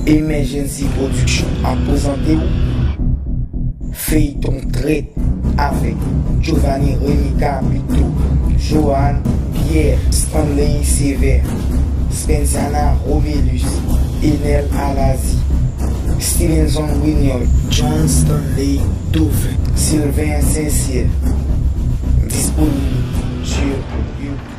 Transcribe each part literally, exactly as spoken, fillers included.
Emergency Production ap prezante w Feyton Trèt avèk Giovanni Remy Capito, Johan Pierre, Stanley Sévère, Spenciana Romélus, Enel Alazi, Stevenson William, John Stanley Dauvin, Sylvain Sincère, disponib sur YouTube.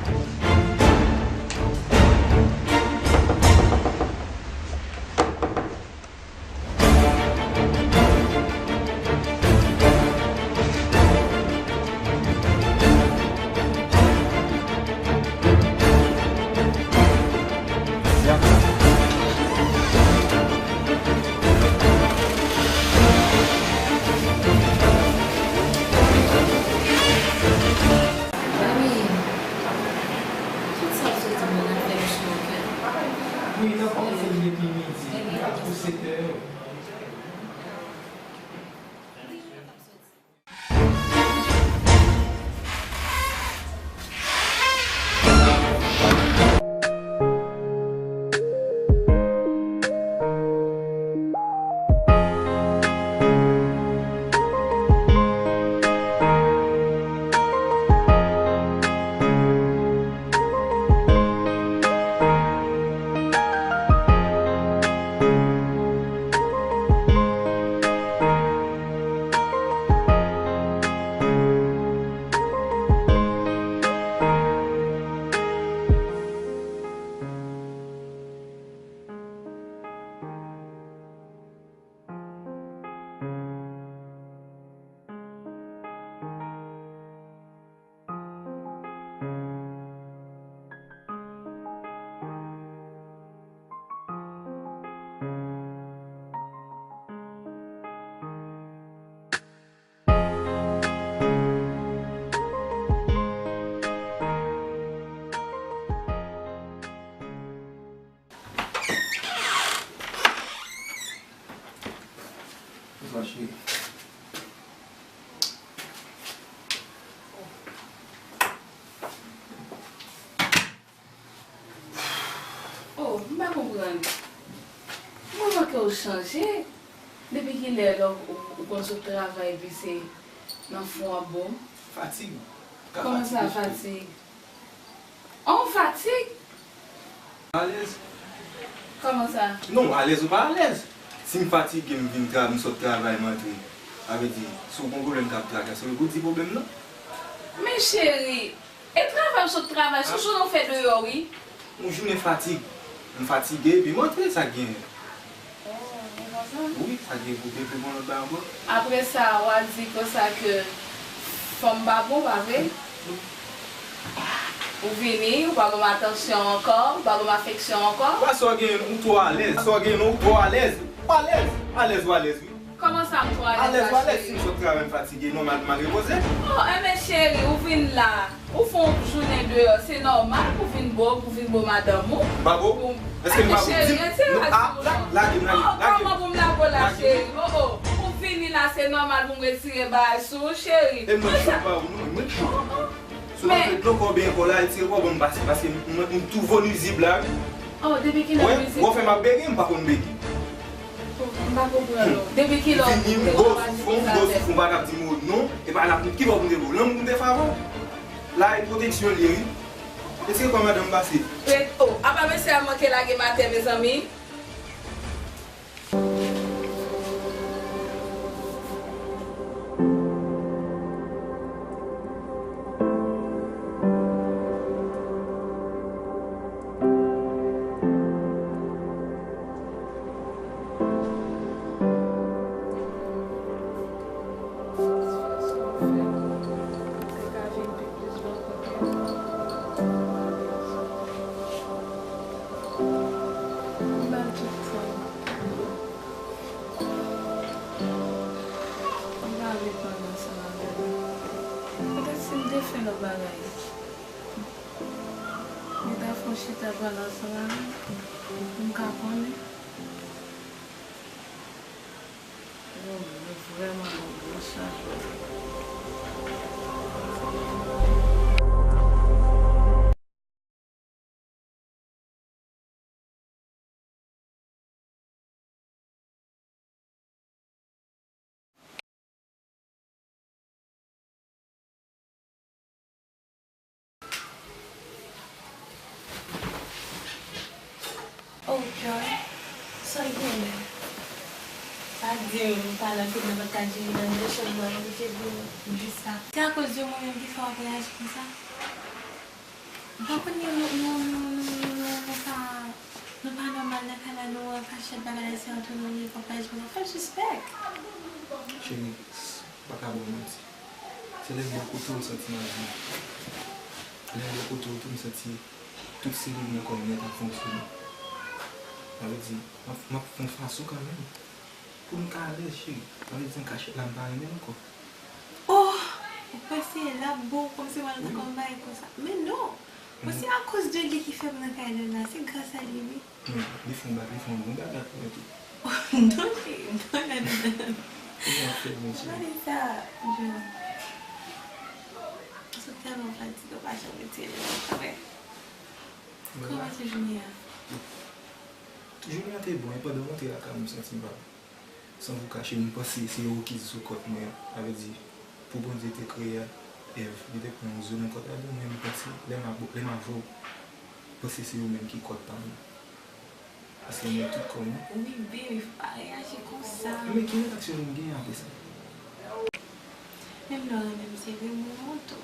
Wi, n ap kòmanse l depi midi, pou sèt è. Bonswa, cheri. Oh, m pa konprann. Mwen wè ke w chanje. Depi kilè lè w, ou, ou konn sot travay epi se nan fon w ap bon? Fatig. Kòman sa, fatig? An, w fatig? Alèz. Kòman sa? Non, alèz ou pa alèz. Si m fatige, m vin tra-, m sot travay, m antre. Sa vle di, si w gon pwoblèm k ap trakase w, ou di pwoblèm nan. Men cheri, e travay ou sot travay, se yon jounen ou fè deyò, wi. Yon jounen fatig. M fatige, epi m antre, sa k genyen? Oh, e konsa? Wi, sa k genyen pou bebe bon lòt bay ankò. Apre sa, w a di konsa ke fanm pa bon, pa vre? Ou vini, ou pa ban m atansyon ankò, ou pa ban m afeksyon ankò. Pa sa w genyen, ou twò alèz. Pa sa w genyen, non, ou twò alèz. Ou alèz. Alèz, ou alèz, wi. Kòman sa m twò alèz la, cheri? Alèz, ou alèz, si m sot travay, m fatige, nòmal pou m al repoze. Oh, enben cheri, ou vin la. Ou fè yon jounen deyò, se nòmal pou vin bo, pou vin bo madanm ou. M pa bo? Pou... Èske m pa bo? Cheri, retire rad sou mwen. Lage m, lage m, lage m. Oh, kòman pou m lage w la, cheri? Oh, oh. Ou vini la, se nòmal pou m retire bagay sou ou, cheri. E mwen ki cho pa ou, non, e mwen ki cho. Oh, oh. Si w pa fè dlo kò byen kò la, retire kò ban m pase, paske m, m, m twò nizib la, wi. Oh, depi kilè ou nizib? Wè, wè w fè m ap bege, m pa konn bege. Oh, m pa konprann ou. Depi kilè ou... Vini, m bo sou fon, m bo sou fon, pa t ap di m non, e pa la pou ki bò pou m te bo, lanmou pou m te fè avè w. La e pwoteksyon li ye, wi. Retire kò madanm pase. Ret, oh, apa mesye a manke lage m atè, mezanmi. Petèt si m te fè lòt bagay, nou ta fè yon chita pale ansanm avè m pou m ka konnen. Oh, mwen vrèman nan gwo chaj. Joy, sa w genyen? Pa di m ou pa nan kay nan, pa t ka jere nan de chanm nan, ou te vin jis la. Se akoz de mwen menm ki fè w ap reyaji konsa? Ou pa konn nou, nou, nou, nou, nou, nou, nou pa, nou pa nòmal nan kay la, nou an kachèt, bagay la se antre nou, nou konprann, nou fè l sispèk. Cheri, s-, m pa ka ba w manti. Se lè m bò kote w m santi m al byen. Lè m bò kote w tou m santi tout selil nan kò m nèt ap fonksyone. Sa vle di, m ap, m ap fè yon fason kanmenm pou m ka alèz, cheri. Sa vle di an kachèt la m pa renmen l ankò. Oh! Ou panse l ap bon kòmsi m al nan kòm bagay konsa? Men non! Bon, se akoz de li ki fè m nan kay la la. Se gras a li, wi. Hmm, li fè yon ba-, li fè yon bon bagay pou mwen tou. Non, cheri, non, non, non, non. Li ap fè mwen, cheri. Gade sa, John. M sot tèlman fatige, w pa janm retire l nan kò mwen. Kòman se jounen an? Jounen an te bon, e pandan m antre lakay mwen, m santi m pa bon. San vou kache, m panse se yo ki sou kòt mwen an. Sa vle di, pou Bondye te kreye Èv, li te pran yon zo nan kòt la, donk mwen, m panse, lè m a-, lè m avè w, m panse se yo menm ki kòt pa mwen. Paske mwen tout kò m. Wi, baby, fò pa reyaji konsa. Men ki reyaksyon pou m genyen apre sa? Menm lè w renmen m, se vre, m renmen w tou.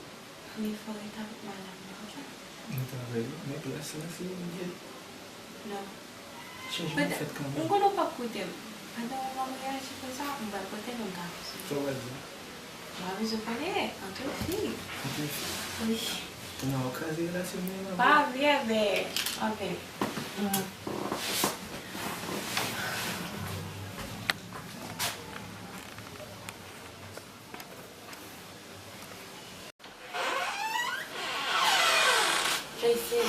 Men fò w ret avèk madanm nan, oke? Mwen travay wi, men plas la se mwen ki gen. Non. Chanjman ap fèt kanmenm. M konnen w p ap koute m. Pandan w ap reyaji konsa, m pral pote l yon gason. Sa w pral di? M pa bezwen konnen, antre fi. Antre fi? Wi. Kounye a w kraze relasyon mwen an. Pa vle, men, anfen. Tracy.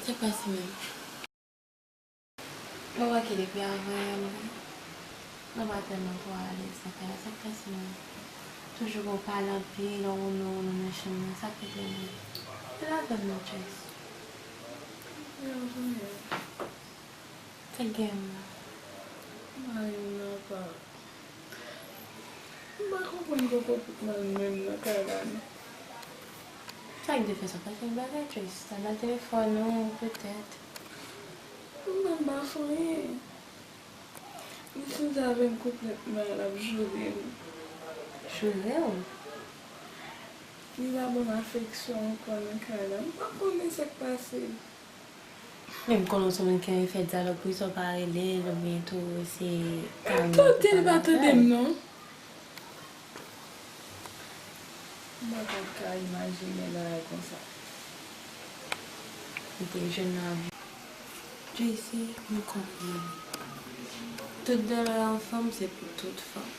Sa k pase menm? Mwen wè ke depi avan yè, mwen pa tèlman twò alèz nan kay la. Sa k pase menm? Toujou gen w pale anpil, w wounou wounou nan chanm nan. Sa k rete menm? Pale avè m non, Tracy. Sa k gen menm? Mari m nan pa. M pa konprann kòkòt mwen menm nan kay la non. Sa k te fè sa? Pa t gen bagay, Tracy. Sa nan telefòn ou, petèt. M menm pa fè anyen. Li chanje avè m konplètman, l ap joure m. Joure w? Li pa ban m afeksyon ankò nan kay la. M pa konnen sa k pase. Men m konnen w se moun ki renmen fè dyalòg, poukisa w pa rele l oubyen tou se kalme l. Tande l pa tande m non. M pa t ka imajine bagay konsa. Li te jwenn nan vi. Tracy, m konprann. Tout dolè yon fanm se pou tout fanm.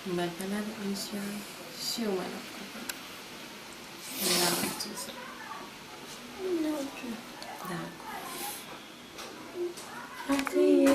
M pral pale avèk misye a, siman l ap konprann. Mwen la m ap di w sa. Dakò. Pa kriye.